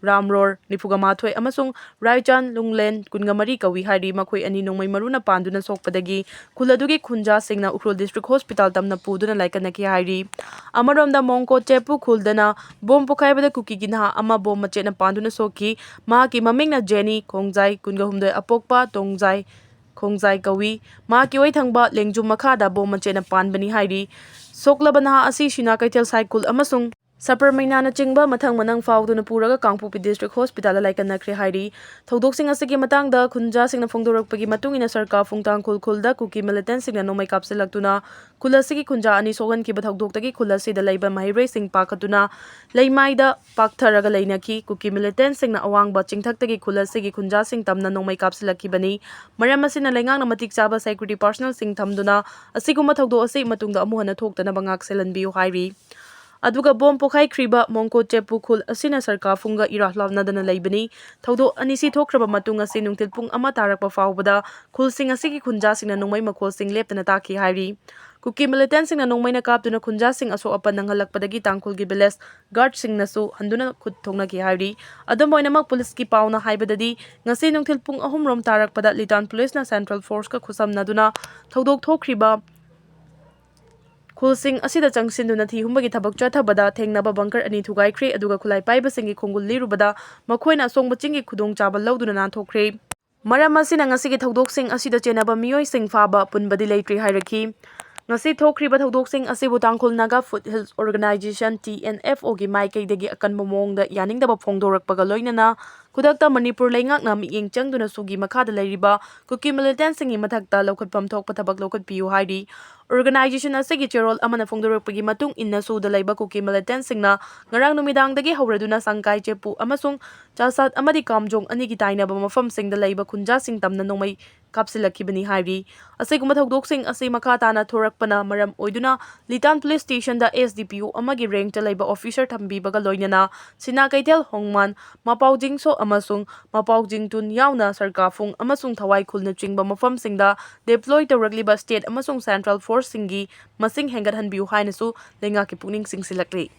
ꯔꯥꯝꯔꯣꯔ ꯅꯤꯐꯨꯒ ꯃꯥꯊꯣꯏ ꯑꯃꯁꯨꯡ ꯔꯥꯏꯆꯥꯟ ꯂꯨꯡꯂꯦꯟ ꯀꯨꯟꯒ ꯃꯔꯤ ꯀꯧꯏ ꯍꯥꯏꯔꯤ꯫ ꯃꯈꯣꯏ ꯑꯅꯤ ꯅꯣꯡꯃꯩ ꯃꯔꯨꯅ ꯄꯥꯟꯗꯨꯅ ꯁꯣꯛꯄꯗꯒꯤ ꯈꯨꯜ ꯑꯗꯨꯒꯤ ꯈꯨꯟꯖꯥꯁꯤꯡꯅ ꯎꯈ꯭ꯔꯨꯜ ꯗꯤꯁꯇ꯭ꯔꯤꯛ ꯍꯣꯁꯄꯤꯇꯥꯜ ꯇꯝꯅ ꯄꯨꯗꯨꯅ ꯂꯥꯏꯀꯠꯅꯈꯤ ꯍꯥꯏꯔꯤ꯫ ꯑꯃꯔꯣꯝꯗ ꯃꯣꯡꯀꯣ ꯆꯦꯄꯨ ꯈꯨꯜꯗꯅ ꯕꯣꯝ ꯄꯣꯈꯥꯏꯕꯗ ꯀꯨꯀꯤꯒꯤ ꯅꯍꯥ ꯑꯃ ꯕꯣꯝ ꯃꯆꯦꯠꯅ ꯄꯥꯟꯗꯨꯅ ꯁꯣꯛꯈꯤ꯫ ꯃꯍꯥꯛꯀꯤ ꯃꯃꯤꯡꯅ ꯖꯦꯅꯤ ꯈꯣꯡꯖꯥꯏ, ꯀꯨꯟꯒ ꯍꯨꯝꯗꯣꯏ, ꯑꯄꯣꯛꯄ ꯇꯣꯡꯖꯥꯏ ꯈꯣꯡꯖꯥꯏ ꯀꯧꯏ꯫ ꯃꯍꯥꯛꯀꯤ ꯑꯣꯏꯊꯪꯕ ꯂꯦꯡꯖꯨꯝ ꯃꯈꯥꯗ ꯕꯣꯝ ꯃꯆꯦꯠꯅ ꯄꯥꯟꯕꯅꯤ ꯍꯥꯏꯔꯤ꯫ ꯁꯣꯛꯂꯕ ꯅꯍꯥ ꯑꯁꯤ ꯁꯤꯅꯥ ꯀꯩꯊꯦꯜ ꯁꯥꯏꯀꯨꯜ ꯑꯃꯁꯨꯡ ꯁꯄꯔꯃꯩꯅꯥꯅꯆꯤꯡꯕ ꯃꯊꯪ ꯃꯅꯪ ꯐꯥꯎꯗꯨꯅ ꯄꯨꯔꯒ ꯀꯥꯡꯄꯣꯛꯄꯤ ꯗꯤꯁꯇ꯭ꯔꯤꯛ ꯍꯣꯁꯄꯤꯇꯥꯜꯗ ꯂꯥꯏꯀꯠꯅꯈ꯭ꯔꯦ ꯍꯥꯏꯔꯤ꯫ ꯊꯧꯗꯣꯛꯁꯤꯡ ꯑꯁꯤꯒꯤ ꯃꯇꯥꯡꯗ ꯈꯨꯟꯖꯥꯁꯤꯡꯅ ꯐꯣꯡꯗꯣꯔꯛꯄꯒꯤ ꯃꯇꯨꯡ ꯏꯟꯅ ꯁꯔꯀꯥꯔ ꯐꯨꯡ ꯇꯥꯡꯈꯨꯜ ꯈꯨꯜꯗ ꯀꯨꯀꯤ ꯃꯤꯂꯤꯇꯦꯟꯁꯤꯡꯅ ꯅꯣꯡꯃꯩ ꯀꯥꯞꯁꯤꯜꯂꯛꯇꯨꯅ ꯈꯨꯜ ꯑꯁꯤꯒꯤ ꯈꯨꯟꯖꯥ ꯑꯅꯤ ꯁꯣꯛꯍꯟꯈꯤꯕ ꯊꯧꯗꯣꯛꯇꯒꯤ ꯈꯨꯜ ꯑꯁꯤꯗ ꯂꯩꯕ ꯃꯍꯩꯔꯣꯏꯁꯤꯡ ꯄꯥꯈꯠꯇꯨꯅ ꯂꯩꯃꯥꯏꯗ ꯄꯥꯛꯊꯔꯒ ꯂꯩꯅꯈꯤ꯫ ꯀꯨꯀꯤ ꯃꯤꯂꯤꯇꯦꯟꯁꯤꯡꯅ ꯑꯋꯥꯡꯕ ꯆꯤꯡꯊꯛꯇꯒꯤ ꯈꯨꯜ ꯑꯁꯤꯒꯤ ꯈꯨꯟꯖꯥꯁꯤꯡ ꯇꯝꯅ ꯅꯣꯡꯃꯩ ꯀꯥꯞꯁꯤꯜꯂꯛꯈꯤꯕꯅꯤ꯫ ꯃꯔꯝ ꯑꯁꯤꯅ ꯂꯩꯉꯥꯛꯅ ꯃꯇꯤꯛ ꯆꯥꯕ ꯁꯦꯀ꯭ꯌꯨꯔꯤꯇꯤ ꯄꯥꯔꯁꯅꯦꯜꯁꯤꯡ ꯊꯝꯗꯨꯅ ꯑꯁꯤꯒꯨꯝꯕ ꯊꯧꯗꯣꯛ ꯑꯁꯤ ꯃꯇꯨꯡꯗ ꯑꯃꯨꯛ ꯍꯟꯅ ꯊꯣꯛꯇꯅꯕ ꯉꯥꯛꯁꯦꯜꯍꯟꯕꯤꯌꯨ ꯍꯥꯏꯔꯤ꯫ ꯑꯗꯨꯒ ꯕꯣꯝ ꯄꯣꯈꯥꯏꯈ꯭ꯔꯤꯕ ꯃꯣꯡꯀꯣ ꯆꯦꯄꯨ ꯈꯨꯜ ꯑꯁꯤꯅ ꯁꯔꯀꯥꯔ ꯐꯨꯡꯒ ꯏꯔꯥ ꯂꯥꯞꯅꯗꯅ ꯂꯩꯕꯅꯤ꯫ ꯊꯧꯗꯣꯛ ꯑꯅꯤꯁꯤ ꯊꯣꯛꯈ꯭ꯔꯕ ꯃꯇꯨꯡ ꯑꯁꯤ ꯅꯨꯡꯊꯤꯜ ꯄꯨꯡ ꯑꯃ ꯇꯥꯔꯛꯄ ꯐꯥꯎꯕꯗ ꯈꯨꯜꯁꯤꯡ ꯑꯁꯤꯒꯤ ꯈꯨꯟꯖꯥꯁꯤꯡꯅ ꯅꯣꯡꯃꯩ ꯃꯈꯣꯜꯁꯤꯡ ꯂꯦꯞꯇꯅ ꯇꯥꯈꯤ ꯍꯥꯏꯔꯤ꯫ ꯀꯨꯀꯤ ꯃꯤꯂꯤꯇꯦꯟꯁꯤꯡꯅ ꯅꯣꯡꯃꯩꯅ ꯀꯥꯞꯇꯨꯅ ꯈꯨꯟꯖꯥꯁꯤꯡ ꯑꯁꯣꯛ ꯑꯄꯟ ꯅꯪꯍꯜꯂꯛꯄꯗꯒꯤ ꯇꯥꯡꯈꯨꯜꯒꯤ ꯚꯤꯂꯦꯖ ꯒꯥꯔꯗꯁꯤꯡꯅꯁꯨ ꯍꯟꯗꯨꯅ ꯈꯨꯠ ꯊꯣꯛꯅꯈꯤ ꯍꯥꯏꯔꯤ꯫ ꯑꯗꯨꯝ ꯑꯣꯏꯅꯃꯛ ꯄꯨꯂꯤꯁꯀꯤ ꯄꯥꯎꯅ ꯍꯥꯏꯕꯗꯗꯤ ꯉꯁꯤ ꯅꯨꯡꯊꯤꯜ ꯄꯨꯡ ꯑꯍꯨꯝ ꯔꯣꯝ ꯇꯥꯔꯛꯄꯗ ꯂꯤꯇꯥꯟ ꯄꯨꯂꯤꯁꯅ ꯁꯦꯟꯇ꯭ꯔꯦꯜ ꯐꯣꯔꯁꯀ ꯈꯨꯠꯁꯝꯅꯗꯨꯅ ꯊꯧꯗꯣꯛ ꯊꯣꯛꯈ꯭ꯔꯤꯕ ꯈꯨꯜꯁꯤꯡ ꯑꯁꯤꯗ ꯆꯪꯁꯤꯟꯗꯨꯅ ꯊꯤꯍꯨꯝꯕꯒꯤ ꯊꯕꯛ ꯆꯠꯊꯕꯗ ꯊꯦꯡꯅꯕ ꯕꯪꯀꯔ ꯑꯅꯤ ꯊꯨꯒꯥꯏꯈ꯭ꯔꯦ꯫ ꯑꯗꯨꯒ ꯈꯨꯠꯂꯥꯏ ꯄꯥꯏꯕꯁꯤꯡꯒꯤ ꯈꯣꯡꯒꯨꯜ ꯂꯤꯔꯨꯕꯗ ꯃꯈꯣꯏꯅ ꯑꯁꯣꯡꯕ ꯆꯤꯡꯒꯤ ꯈꯨꯗꯣꯡꯆꯥꯕ ꯂꯧꯗꯨꯅ ꯅꯥꯟꯊꯣꯛꯈ꯭ꯔꯦ꯫ ꯃꯔꯝ ꯑꯁꯤꯅ ꯉꯁꯤꯒꯤ ꯊꯧꯗꯣꯛꯁꯤꯡ ꯑꯁꯤꯗ ꯆꯦꯟꯅꯕ ꯃꯤꯑꯣꯏꯁꯤꯡ ꯐꯥꯕ ꯄꯨꯟꯕꯗꯤ ꯂꯩꯇ꯭ꯔꯤ ꯍꯥꯏꯔꯛꯈꯤ꯫ ꯉꯁꯤ ꯊꯣꯛꯈ꯭ꯔꯤꯕ ꯊꯧꯗꯣꯛꯁꯤꯡ ꯑꯁꯤꯕꯨ Tangkhul Naga foothills organisation, T N F ꯑꯣꯒꯤ ꯃꯥꯏꯀꯩꯗꯒꯤ ꯑꯀꯟꯕ ꯃꯑꯣꯡꯗ ꯌꯥꯅꯤꯡꯗꯕ ꯐꯣꯡꯗꯣꯔꯛꯄꯒ ꯂꯣꯏꯅꯅ ꯈꯨꯗꯛꯇ ꯃꯅꯤꯄꯨꯔ ꯂꯩꯉꯥꯛꯅ ꯃꯤꯠꯌꯦꯡ ꯆꯪꯗꯨꯅ ꯁꯨꯒꯤ ꯃꯈꯥꯗ ꯂꯩꯔꯤꯕ ꯀꯨꯀꯤ ꯃꯤꯂꯤꯇꯦꯟꯁꯤꯡꯒꯤ ꯃꯊꯛꯇ ꯂꯧꯈꯠꯐꯝ ꯊꯣꯛꯄ ꯊꯕꯛ ꯂꯧꯈꯠꯄꯤꯌꯨ ꯍꯥꯏꯔꯤ꯫ ꯑꯣꯔꯒꯅꯥꯏꯖꯦꯁꯟ ꯑꯁꯤꯒꯤ ꯆꯦꯔꯣꯜ ꯑꯃꯅ ꯐꯣꯡꯗꯣꯔꯛꯄꯒꯤ ꯃꯇꯨꯡ ꯏꯟꯅ ꯁꯨꯗ ꯂꯩꯕ ꯀꯨꯀꯤ ꯃꯤꯂꯤꯇꯦꯟꯁꯤꯡꯅ ꯉꯔꯥꯡ ꯅꯨꯃꯤꯗꯥꯡꯗꯒꯤ ꯍꯧꯔꯗꯨꯅ ꯁꯪꯀꯥꯏ ꯆꯦꯄꯨ ꯑꯃꯁꯨꯡ ꯆꯥꯁꯥꯠ ꯑꯃꯗꯤ ꯀꯥꯝꯖꯣꯡ ꯑꯅꯤꯒꯤ ꯇꯥꯏꯅꯕ ꯃꯐꯝꯁꯤꯡꯗ ꯂꯩꯕ ꯈꯨꯟꯖꯥꯁꯤꯡ ꯇꯝꯅ ꯅꯣꯡꯃꯩ ꯀꯥꯞꯁꯤꯜꯂꯛꯈꯤꯕꯅꯤ ꯍꯥꯏꯔꯤ꯫ ꯑꯁꯤꯒꯨꯝꯕ ꯊꯧꯗꯣꯛꯁꯤꯡ ꯑꯁꯤ ꯃꯈꯥ ꯇꯥꯅ ꯊꯣꯔꯛꯄꯅ ꯃꯔꯝ ꯑꯣꯏꯗꯨꯅ ꯂꯤꯇꯥꯟ ꯄꯨꯂꯤꯁ ꯁ꯭ꯇꯦꯁꯟꯗ ꯑꯦꯁ ꯗꯤ ꯄꯤ ꯑꯣ ꯑꯃꯒꯤ ꯔꯦꯡꯛꯇ ꯂꯩꯕ ꯑꯣꯐꯤꯁꯔ ꯊꯝꯕꯤꯕꯒ ꯂꯣꯏꯅꯅ ꯁꯤꯅꯥ ꯀꯩꯊꯦꯜ ꯍꯣꯡꯃꯥꯟ, ꯃꯄꯥꯎ ꯖꯤꯡꯁꯣ ꯑꯃꯁꯨꯡ ꯃꯄꯥꯎ ꯖꯤꯡꯇꯨꯟ ꯌꯥꯎꯅ ꯁꯔꯀꯥꯔ ꯐꯨꯡ ꯑꯃꯁꯨꯡ ꯊꯋꯥꯏ ꯈꯨꯜꯅꯆꯤꯡꯕ ꯃꯐꯝꯁꯤꯡꯗ ꯗꯤꯄ꯭ꯂꯣꯏ ꯇꯧꯔꯛꯂꯤꯕ ꯁ꯭ꯇꯦꯠ ꯑꯃꯁꯨꯡ ꯁꯦꯟꯇ꯭ꯔꯦꯜ ꯐꯣꯔꯁꯁꯤꯡꯒꯤ ꯃꯁꯤꯡ ꯍꯦꯟꯒꯠꯍꯟꯕꯤꯌꯨ ꯍꯥꯏꯅꯁꯨ ꯂꯩꯉꯥꯛꯀꯤ ꯄꯨꯛꯅꯤꯡ ꯆꯤꯡꯁꯤꯜꯂꯛꯂꯤ꯫